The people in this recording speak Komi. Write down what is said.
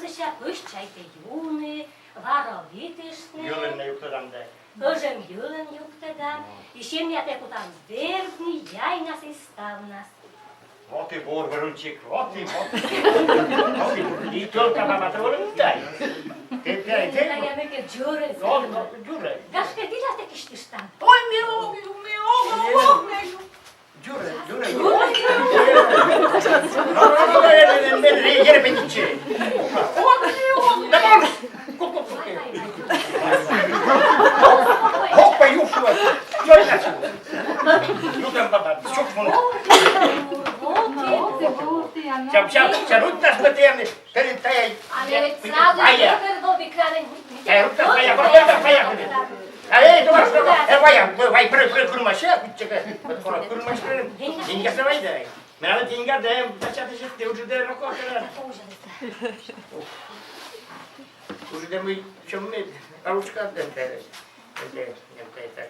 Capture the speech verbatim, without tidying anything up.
Сэсся пӧсь чайтӧ юны, варовитыштны. Йӧлӧн нӧ юктӧдам да. Гӧжӧм йӧлӧн юктӧдам. И семьятӧ кутам вердны яйнас и ставнас. Вот и бур, Верунчик, вот и, вот и. Вот и бур. И только баба тролль дай. Ты, ты, ты. Тая мекӧд дзорӧ. Он, он, дзорӧ. Гашкӧ, дерт, кисьтыштам. Ой, ме ог ю, ме ог, ог, ог, ме ю. Дзорӧ, дзорӧ. Дзорӧ. Но, но, но, но, э, э, э, э, э, э, э, э. Ог, ме ог. Да, Ок, пою, шуӧ. Чё иначе? Ну там, баба, чё ж он? Сейчас, сейчас, сейчас, рук наш бытыяны. Перед тая. Али сразу Ая. Супер был экран. Э, рук наш, пая, рук наш, пая. А, эй, давай, давай, э, вая, вай, прыг, прыг, курмаша, куччега. Вот, курмаш, прыг. Деньги давай, дай. Менам деньги, да, зачем ты здесь, ты уже, да, рукой, да. Уже, да, мы, чем мы, а ручка, да, да, да, да, да, да.